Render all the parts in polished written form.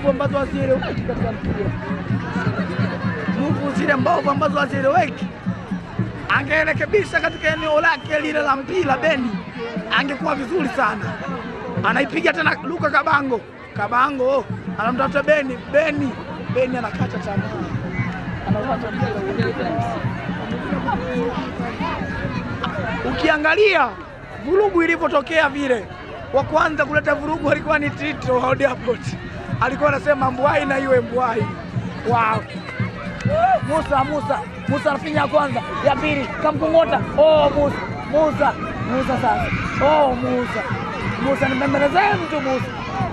Move ambazo hazieleweki katika mpira, move zile mbovu ambazo hazieleweki. Angerekebisha katika eneo lake lile la mpira Beni, angekuwa vizuri sana. Anaipiga tena Luka Kabango, Kabango anamtafuta Beni, Beni, Beni anakata tamaa, anauacha mpira. Ukiangalia vurugu ilivyotokea vile, wa kwanza kuleta vurugu alikuwa ni Tito wa Old Airport, alikuwa anasema mbwai na iwe mbwai. Wow. Musa, Musa, Musa anafinya ya kwanza, ya pili kamkung'ota. Oh, Musa, Musa, Musa sasa. Oh, Musa, Musa nimbembelezee mtu Musa.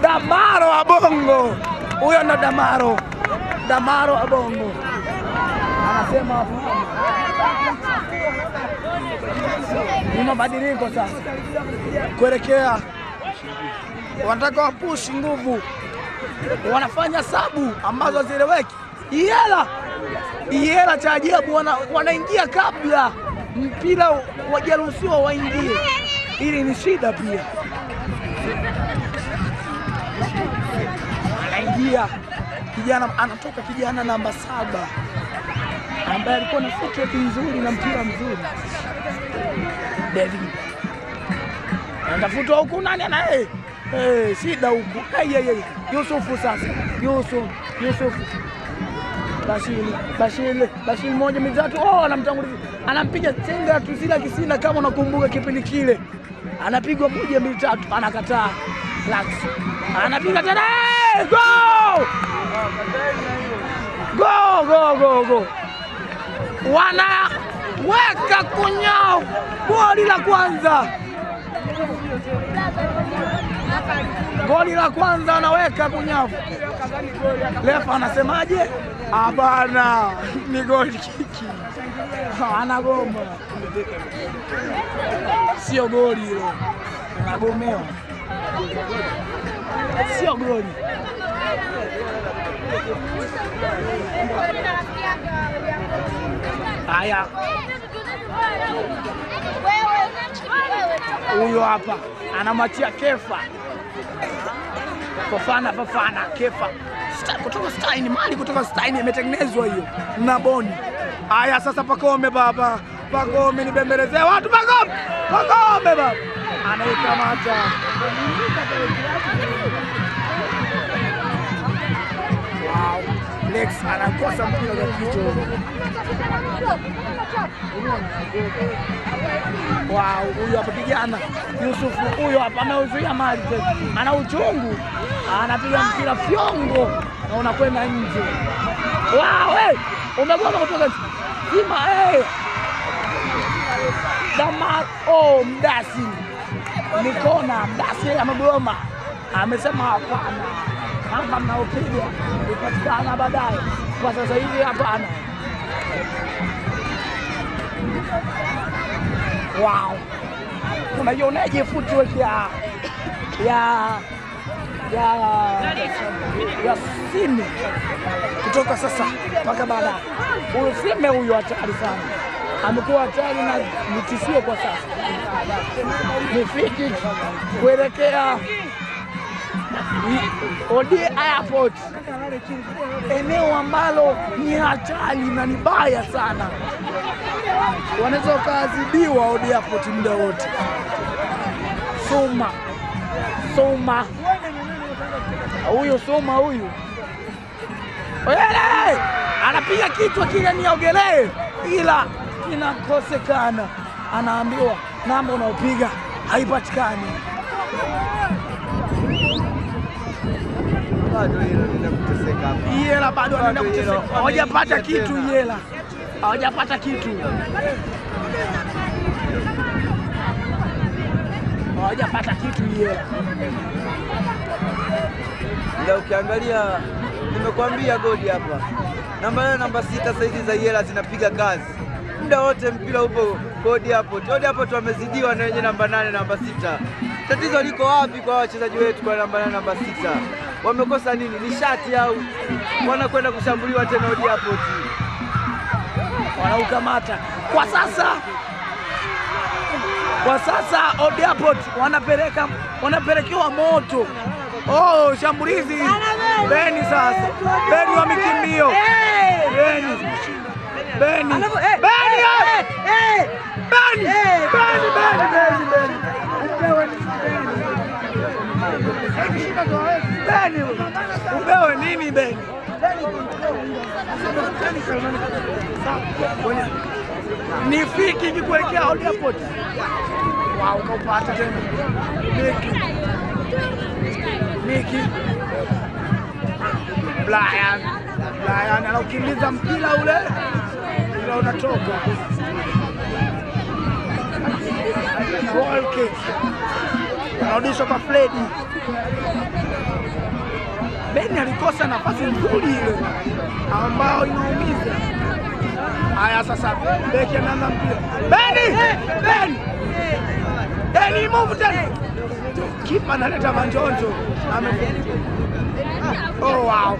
Damaro Abongo, huyo ndo Damaro, Damaro Abongo anasema hapana. Ni mabadiliko sasa kuelekea, wanataka wapushi nguvu, wanafanya sabu ambazo hazieleweki. Iela Iela, cha ajabu wanaingia kabla mpira wajaruhusiwa waingie, ili ni shida pia. Anaingia kijana, anatoka kijana namba 7 ambaye alikuwa na footwork nzuri na mpira mzuri. David anatafutwa huku, nani ana shida huku. Hey, hey, hey. Yusufu sasa, Yusuf, Yusuf Bashiri, Bashiri, Bashiri moja mitatu. Oh, anamtanguliza, anampiga chenga tusila kisina, kama unakumbuka kipindi kile, anapigwa moja mbili tatu, anakataa. Lax anapiga tena, hey, go go go go go, wanaweka kunyao goli la kwanza, goli la kwanza anaweka kunyavu. Refa anasemaje? Hapana, ni goli kiki. Anagoma, sio goli hilo, anagomewa, sio goli. Haya, huyo hapa anamwachia Kefa Fofana, Fofana, Kefa kutoka Stein, mali kutoka Stein imetengenezwa hiyo na Boni. Haya sasa, Pakome baba, Pakome nibembelezee watu, Pakome, Pakome baba anaikamata. Wow, Lex anakosa mpira kwa kichwa. Wow, huyu hapa kijana Yusufu huyu hapa ameuzuia mali tena, ana uchungu, anapiga mpira fyongo na unakwenda nje. Wow, hey, umegoma kutoka Sima, hey. Damar, oh, Mdasi nikona Mdasi amegoma, amesema hapana, kama mnaopiga ipatikana baadaye, kwa sasa hivi hapana. Wow, unaionaje footwork ya ya ya Sime kutoka sasa mpaka baadaye? Huyu Sime huyu hatari sana, amekuwa hatari na ni tishio kwa sasa. Ni free kick kuelekea Odi Airport, eneo ambalo ni hatari na ni baya sana, wanaweza wakaadhibiwa Odi Airport muda wote. Soma Soma huyu Soma huyu Oyele anapiga kichwa kile niogelee, ila kinakosekana. Anaambiwa namba unaopiga haipatikani. Bado hilo linaenda kuteseka hapa. Iyela bado anaenda Bado kuteseka, hilo. hawajapata Wameingia kitu. tena. Iyela hawajapata kitu, hawajapata kitu Iyela. Ila ukiangalia nimekwambia goli hapa namba 8 namba 6 saizi za Iyela zinapiga kazi muda wote, mpira upo goli hapo. Goli hapo tu wamezidiwa na wenye namba 8 namba 6. Tatizo liko wapi kwa wachezaji wetu kwa namba 8 namba 6? Wamekosa nini? Nishati au wanakwenda kushambuliwa tena Odi hapo? Wanaukamata kwa sasa. Kwa sasa Old Airport wanapelekewa moto. Oh, shambulizi Beni sasa, Beni wa mikimbio, Beni, Beni, Beni, Beni, Beni, Beni, Beni, Beni, upewe Beni, upewe nini Beni? Ni free kick kuelekea Old Airport. Wow, kaupata tena. Miki. Miki. Brian. Brian anaukimbiza mpira ule. Mpira unatoka. Goal kick. Anarudishwa kwa Fredi. Beni alikosa nafasi nzuri ile ambayo inaumiza. Haya sasa, beki anaanza mpira. Beni! Beni! Beni move tena. Kipa analeta manjonjo. Oh wow.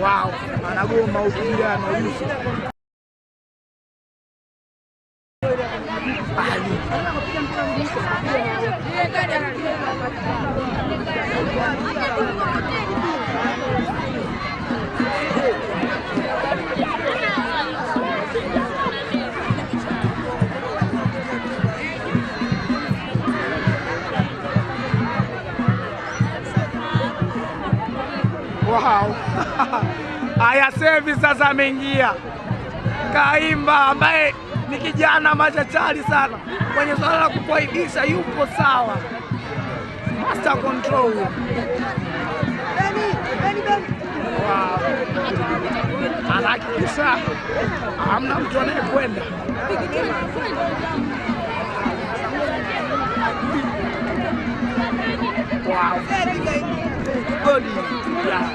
Wow, anagoma huyu kijana Yusuf. Ali. Wow. Haya, sevi sasa ameingia Kaimba ambaye ni kijana machachari sana kwenye swala la kukuaibisha, yupo sawa, master control. Wow. Anahakikisha hamna mtu anayekwenda. Wow. Godi,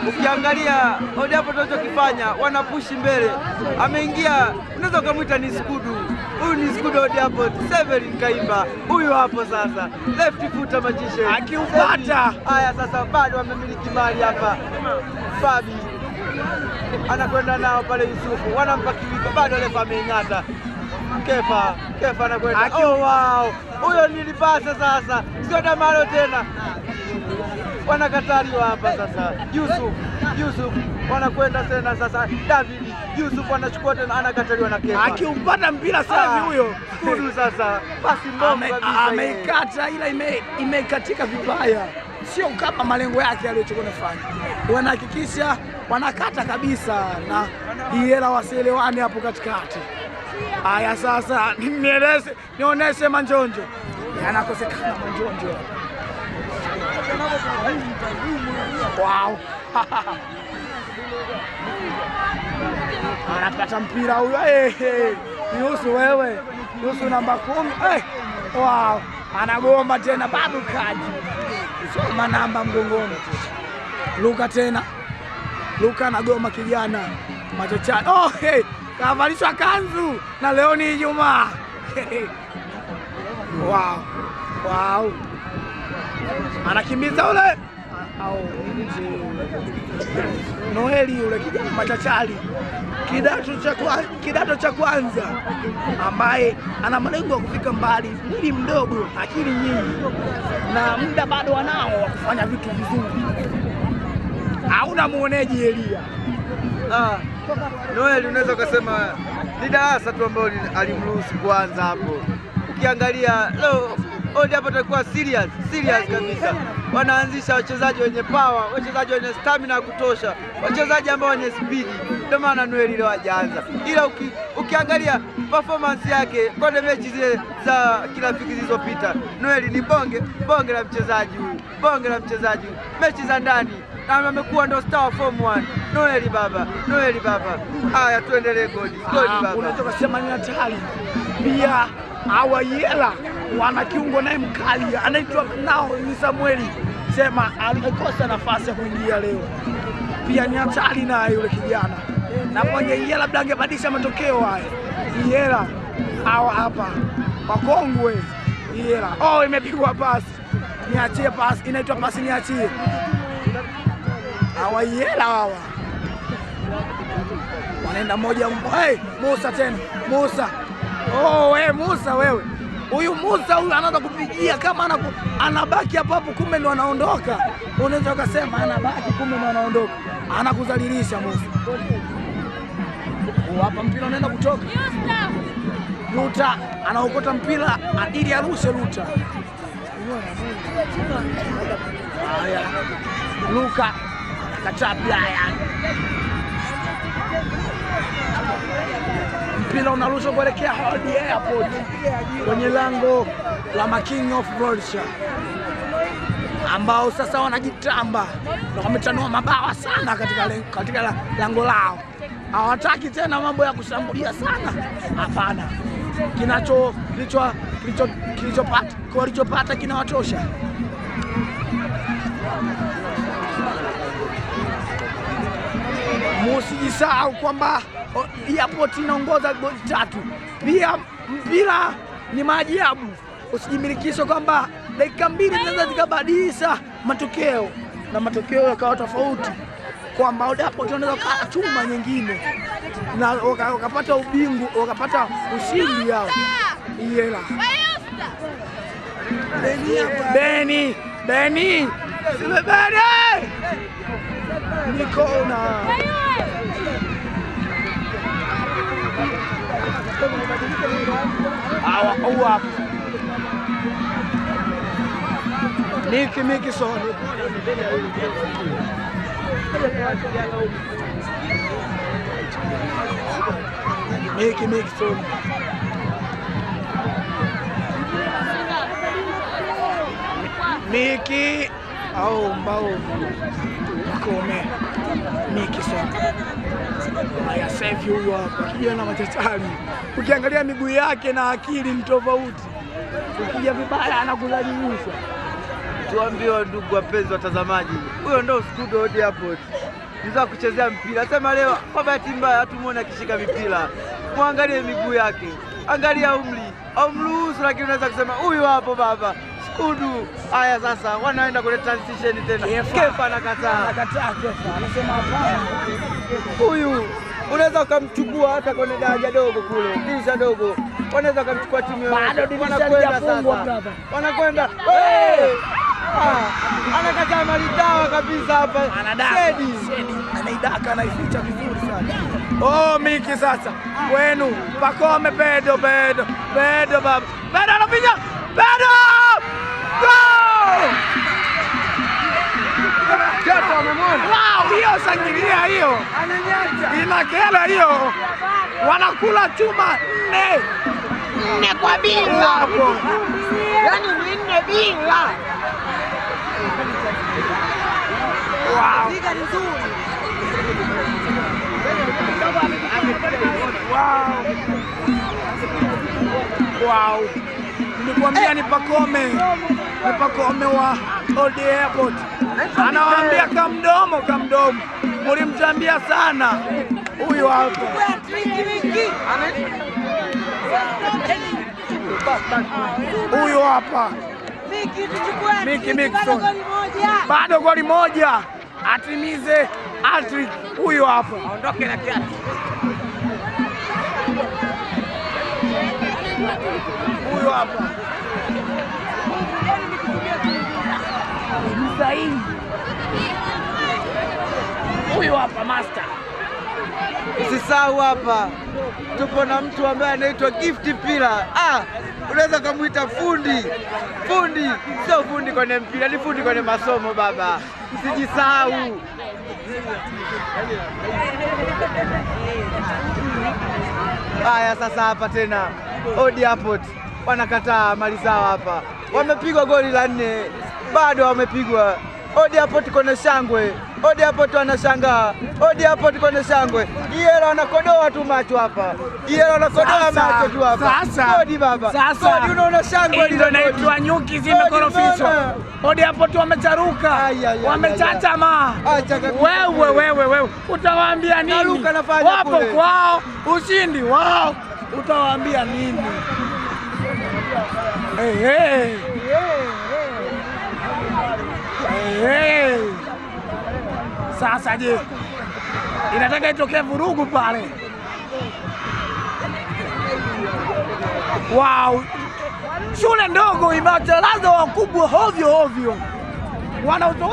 ukiangalia Old Airport wanachokifanya, wanapushi mbele, ameingia, unaweza ukamwita ni skudu. Huyu ni skudu Old Airport, Severin Kaimba huyu hapo sasa, left foot magician Akiupata. Haya sasa, bado wamemiliki mali hapa. Fabi anakwenda nao pale, Yusufu wanampa kiwiko, bado refa ameing'ata. Kefa, Kefa anakwenda. Oh, wow, huyo nilipasa sasa, sio Damaro tena, wanakataliwa hapa sasa. Yusuf, Yusuf wanakwenda tena sasa, David Yusuf anachukua tena, anakataliwa na Kefa. Akiupata mpira safi huyo Skudu sasa, pasi mbovu kabisa ile. Ameikata ila imekatika vibaya, sio kama malengo yake aliyochokuwa nafanya. Wanahakikisha wanakata kabisa na Iela wasielewane hapo katikati. Haya sasa, nieleze, nionyeshe Manjonjo, yanakosekana Manjonjo. Wow. Anapata mpira huyo. Hey, hey. Yusu wewe, Yusu namba 10. Hey. Wow. Anagoma tena Babu Kaji, soma namba mgongoni. Luka tena, Luka anagoma kijana machachari. Oh, hey. Kavalishwa kanzu na leo ni Ijumaa. Wow. Wow. Anakimbiza ule au nje. Noeli yule kijana machachari kidato cha kwanza ambaye ana malengo ya kufika mbali, mwili mdogo, akili nyingi, na muda bado anao wa kufanya vitu vizuri. Hauna muoneji Elia? Ah, Noel unaweza ukasema ni darasa tu ambalo alimruhusu kuanza hapo. Ukiangalia leo Old hapo atakuwa serious, serious kabisa. Wanaanzisha wachezaji wenye power, wachezaji wenye stamina ya kutosha, wachezaji ambao wenye spidi. Ndio maana Noel leo hajaanza. Ila ukiangalia performance yake kwenye mechi zile za kirafiki zilizopita, Noel ni bonge bonge la mchezaji huyu, bonge la mchezaji huyu. Mechi za ndani na amekuwa ndo star wa form 1. Noeli baba, Noeli baba. Haya, tuendelee Godi, Godi baba. Unaweza kusema ni hatari pia. Hawa Yela wana kiungo naye mkali anaitwa nao ni Samueli, sema amekosa nafasi ya kuingia leo, pia ni hatari naye yule kijana, na angeingia labda angebadilisha matokeo haya. Yela hawa hapa wakongwe Yela. Oh, imepigwa pasi, niachie pasi, inaitwa pasi niachie. Hawa Yela hawa wanaenda moja. Hey, Musa tena Musa. Oh, we Musa wewe. Huyu Musa huyu anaanza kupigia kama anabaki hapo hapo, kumbe ndo anaondoka. Unaweza ukasema anabaki, kumbe ndo anaondoka, anakudhalilisha Musa. Hapa mpira unaenda kutoka. Luta anaokota mpira ili arushe Luta. Haya, Luka anakataa Brian. Mpira unarushwa kuelekea Old Airport kwenye lango la King of Vulture ambao sasa wanajitamba na wametanua mabawa sana katika lango lao. Hawataki tena mambo ya kushambulia sana, hapana. Kinacho kilicho kilicho kilichopata walichopata kinawatosha. Musijisahau kwamba Airport inaongoza goli 3. Pia mpira ni maajabu, usijimilikishe kwamba dakika 2 zinaweza zikabadilisha matokeo na matokeo yakawa tofauti, kwamba Airport wanaweza chuma nyingine na wakapata ubingwa, wakapata ushindi yao. Iyela Beni Beni Beni Nikona hawa hapo Miki Mikison Miki Mikison Miki au mbao Makome Mikison. Haya, save huyu hapa kijana machachari, ukiangalia miguu yake na akili ni tofauti, ukija vibaya anakudhalilisha. Tuambiwe ndugu wapenzi watazamaji, huyo ndo Skudo Old Airport mzee kuchezea mpira. Sema leo kwa bahati mbaya hatumuone akishika mipira, muangalie miguu yake, angalia umri au mruhusu, lakini unaweza kusema huyu hapo baba Skudu. Haya, sasa wanaenda kwenye transition tena, Kefa anakataa, anakataa. Kefa anasema hapana. Huyu unaweza ukamchukua hata kwenye daraja dogo kule, dirisha dogo, wanaweza ukamchukua timu yoyote. Wanakwenda sasa, wanakwenda anakataa maridhawa kabisa hapa. Sedi anaidaka, anaificha vizuri sana. Oh, Miki sasa kwenu Pakome, Pedo Pedo Pedo baba Pedo anapiga Pedo go! Wow, hiyo shangilia hiyo inakela hiyo, wanakula chuma 4 kwa bila hapo, yaani 4 bila. Wow. Wow. Wow. Nilikwambia ni Pakome, ni Pakome wa Old Airport. Anawaambia kamdomo kamdomo, mulimtambia sana huyu hapa. Huyu hapa Miki Mikson, bado goli moja atimize hat-trick. Huyu hapa aondoke na kiatu. Huyu hapa sahihi. Huyu hapa master. Usisahau hapa tupo na mtu ambaye anaitwa Gift Pila. Unaweza kumuita fundi. Fundi sio fundi kwenye mpira, ni fundi kwenye masomo baba. Usijisahau. Haya, sasa hapa tena Old Airport wanakataa mali zao hapa, wamepigwa goli la 4, bado wamepigwa. Old Airport kwenye shangwe, Old Airport wanashangaa, Old Airport kwenye shangwe. Iyela wanakodoa tu macho hapa, Iyela wanakodoa macho tu hapa. Godi baba, sasa Godi, unaona shangwe ndio inaitwa nyuki zimekorofishwa. Old Airport wamecharuka, wamechachama. Wewe wewe wewe utawaambia nini? Wapo kwao, ushindi wao, utawaambia nini? Hey, hey. Hey. Sasa je, inataka itokee vurugu pale? Wow. Shule ndogo imewacharaza wakubwa hovyo hovyo, wana